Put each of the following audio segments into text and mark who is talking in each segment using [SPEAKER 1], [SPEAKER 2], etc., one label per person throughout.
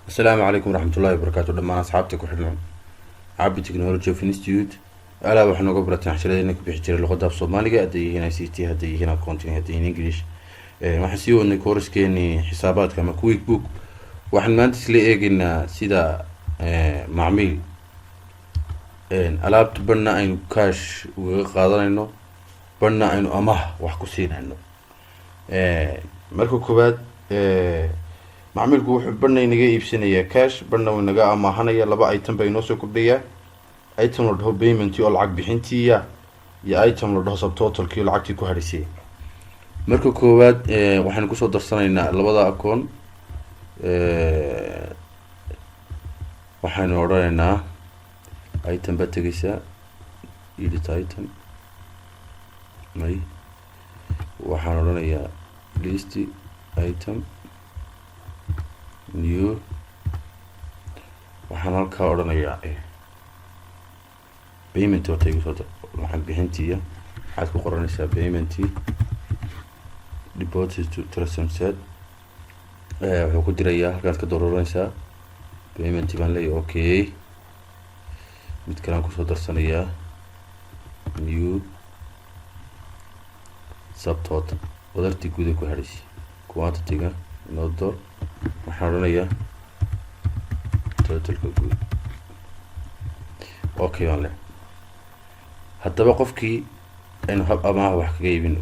[SPEAKER 1] Asalaamu calaykum waraxmatullahi wabarakaatu. Dhammaan asxaabta ku xidhan Cabi Technology of Institute, alaa waxaa nooga barateen casharadeenna ku bixi jiray luqadda af Soomaaliga, hadday yihiin ICT, hadday yihiin accounting, hadday yihiin English. Waxaan sii wadnay kooraskeenii xisaabaadka ama QuickBook. Waxaan maanta isla eegeynaa sida macmiil alaabta badhna aynu cash ugaga qaadanayno, badhna aynu amaah wax ku siinayno. Marka koowaad, macmiilku wuxuu badhna inaga iibsanayaa cash, badhna uu inaga amaahanaya. Laba item baa inoo soo kordhayaa: item la dhaho payment oo lacag bixintiiya, iyo item la dhaho subtotalkii oo lacagtii ku hadhisay. Marka koowaad, waxaynu kusoo darsanaynaa labada account. Waxaynu odhanaynaa item baad tegeysaa, edit item may, waxaan odhanayaa list item, new. Waxaan halkaa odhanayaa payment. Horta igu soo dar lacag bixintiiya. Waxaad ku qoranaysaa payment deposit to Telesom set. Wuxuu ku dirayaa halkaad ka dooranaysaa. Payment baan leeyahay, okay. Mid kalean kusoo darsanayaa, new, subtotal, wadartii guud ay ku hadhaysay, quantity-ga inoo door. Waxaan odhanayaa totalka guud, okay baan leh. Haddaba qofkii aynu hab amaah wax kaga iibino,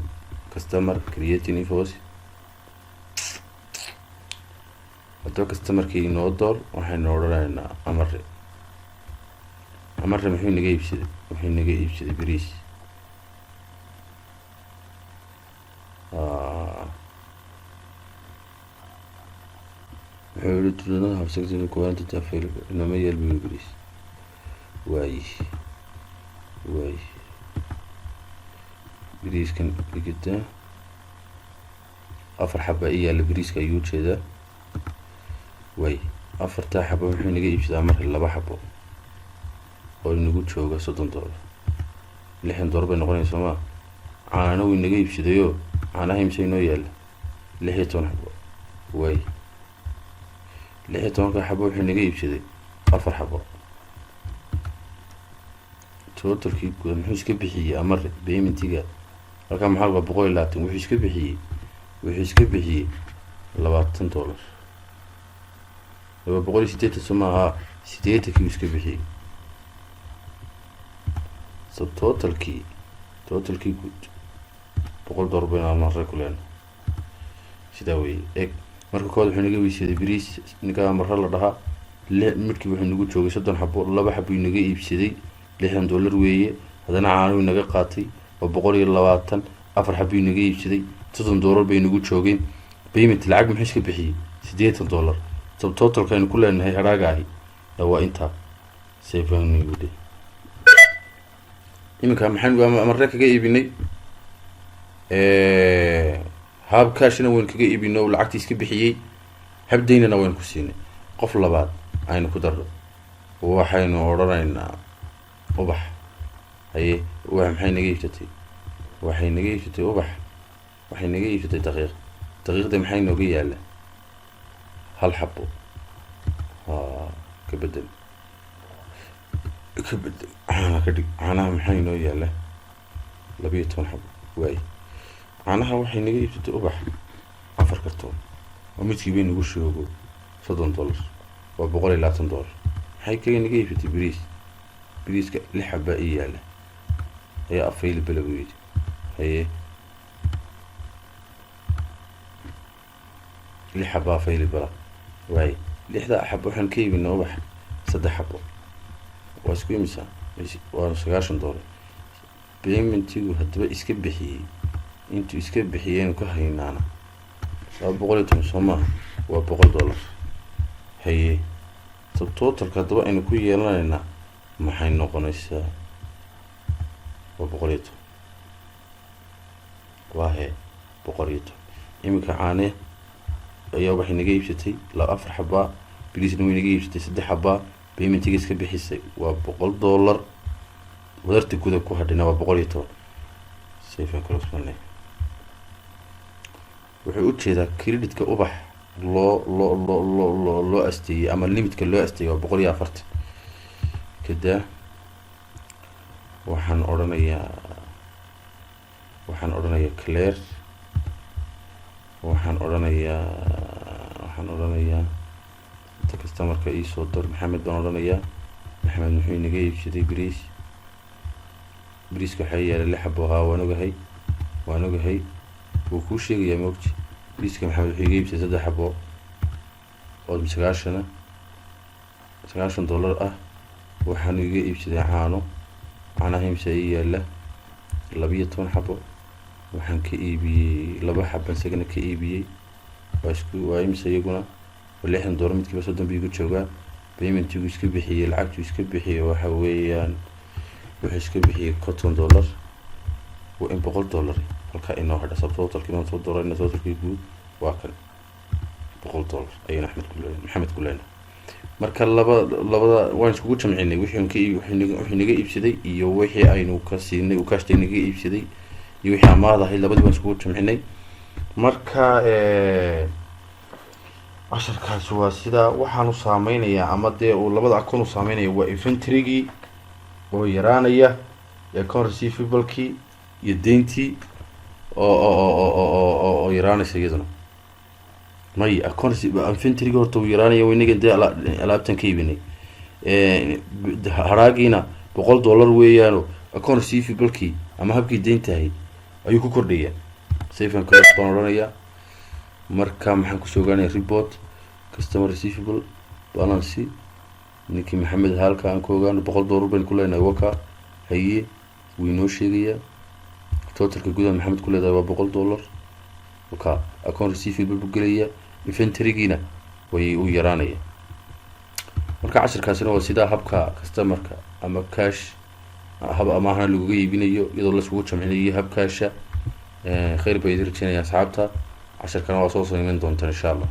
[SPEAKER 1] customer, creating invoice. Haddaba customerkii inoo door. Waxaynu odhanaynaa Amare. Amare muxuu inaga iibsaday? Wuxuu inaga iibsaday beriis. Wuxuu yihi do not have certain quantity available, inoma yeel buu yihi beriis. Waayi, beriiskan dhigita afar xaba i yaalla beriiska ayuu jeedaa. Waay, afartaa xabo wuxuu inaga iibsadaa marka laba xabo oo inagu jooga $30. $60 bay noqonaysa, soo maa? Caanana wuu inaga iibsadayoo caanaha imse inoo yaalla? 16 xabo. Waay, 16-ka xabo wuxuu inaga iibsaday afar xabo. Totalkii guud muxuu iska bixiyey Amare? Paymentiga halkaa maxaa lagaa? 120. Wuxuu iska bixiyey $20. 280, soo maaha? 80-kii uu iska bixiyey. Subtotalkii, totalkii guud $100 baynu Amare ku leenahay. Sidaa weeye. Eg, marka koowaad wuxuu naga iibsaday beriis ninka Amare la dhahaa. Midkii wuxuu nagu joogay 30 xabo, laba xabo inaga iibsaday, $60 weeye. Haddana caanuu inaga qaatay, waa 120. Afar xabo inaga iibsaday, $30 bay nagu joogeen. Payment lacag muxuu iska bixiyey? $80. Subtotalka aynu ku leenahay hadhaaga ahi waa intaa. Save. Iminka maxaynu Amare kaga iibinay? Hab cashna waynu kaga iibinay oo lacagtii iska bixiyey, hab daynana waynu ku siinay. Qof labaad aynu ku darno. Waxaynu odhanaynaa Ubax. Haye, Ubax maxay naga iibsatay? Waxay naga iibsatay, Ubax waxay naga iibsatay daqiiq. Daqiiqda maxay nooga yaalla? Hal xabo. Ha ka bedel, ka bedel, caana ka dhig. Caanaha maxaa inoo yaalla? 12 xabo. Waay, caanaha waxay naga iibsatay Ubax afar kartoon oo midkii bay nagu shoogo $30, waa $120. Maxay kaga naga iibsatay? Beriis. Beriiska lix xabaa ii yaalla ayaa available buu yidhi. Haye, lix xabaa available. Waay, lixda xabo waxaan ka iibinay Ubax saddex xabo. Waa isku imisa? Waa $90. Paymentigu haddaba iska bixiyey, intuu iska bixiyeynu ka haynaana 210, soo maaha? Waa $100. Haye, subtotalka haddaba aynu ku yeelanaynaa maxay noqonaysaa? Waa 110. Waa hee, 110. Iminka caane ayaa waxay naga iibsatay afar xabaa, beriisna way naga iibsatay saddex xabaa. Paymentiga iska bixisay waa $100. Wadarta guda ku hadhina waa 110. Save and close. Wuxuu ujeedaa creditka Ubax. Loo asteeyey ama limitka loo asteeyey waa 140. Kada waxaan odhanayaa clear. Waxaan odhanayaa inta customerka iisoo dar. Maxamed baan odhanayaa. Maxamed muxuu inaga iibsaday? Bariis. Bariiska waxaa yaalay lix xabo. Ahaa, waan ogahay, waan ogahay, wuu kuu sheegayaa, maogti. Bariiska Maxamed wuxuu iga iibsaday saddex xabo oo $90 ah. Waxaanu iga iibsaday caano. Caanaha imsa ii yaala? 12 xabo. Waxaan ka iibiyey laba xaban, isagana ka iibiyey. Waa isku, waa imisa iyaguna? Waa $60 midkiiba, 30 buu igu joogaa. Paymentigu iska bixiyey, lacagtuu iska bixiyey waxa weeyaan, wuxuu iska bixiyey $50. Waa in $100 halkaa inoo hadha. Subtotalkii baan soo doorayna. Totalkii guud waa kan, $100 ayaynu Axmed ku leen, Maxamed ku leenahay. Marka labada waan iskugu jamcinay, wixii ka wuxuu naga iibsaday iyo wixii aynu ka siinay, uu kaashtay naga iibsaday, iyo wixii amaahda ahayd, labadii waan iskugu jamcinay. Marka casharkaasi waa sidaa. Waxaanu saameynayaa, ama dee uu labada account u saameynaya, waa inventorygii oo yaraanaya, account receivablekii iyo deyntii oo yaraanaysa iyaduna. May, account inventorygi horta uu yaraanaya, inagan dee alaabtan ka iibinay. Haraagiina $100 weeyaano, account receivablekii ama habkii deynta ahayd ayuu ku kordhayaa. Save and close baan odhanayaa. Marka maxaan kusoo ogaanaya? Report customer receivable balance. Ninkii Maxamed halka aan ku ogaano, $100 baynu ku leenahay. Waka haye, wuu inoo sheegayaa. Totalka gudaha Maxamed ku leedahay waa $100. Waka account receivable buu gelaya, inventorygiina way u yaraanaya. Marka cashirkaasina waa sidaa, habka customerka ama cash hab amaahna laguga iibinayo iyadoo laiskugu jamcinayo hab casha. Khayr baa idin rajeynaya, asxaabta. Casharkana waa soo soo iman doontaan, insha Allah.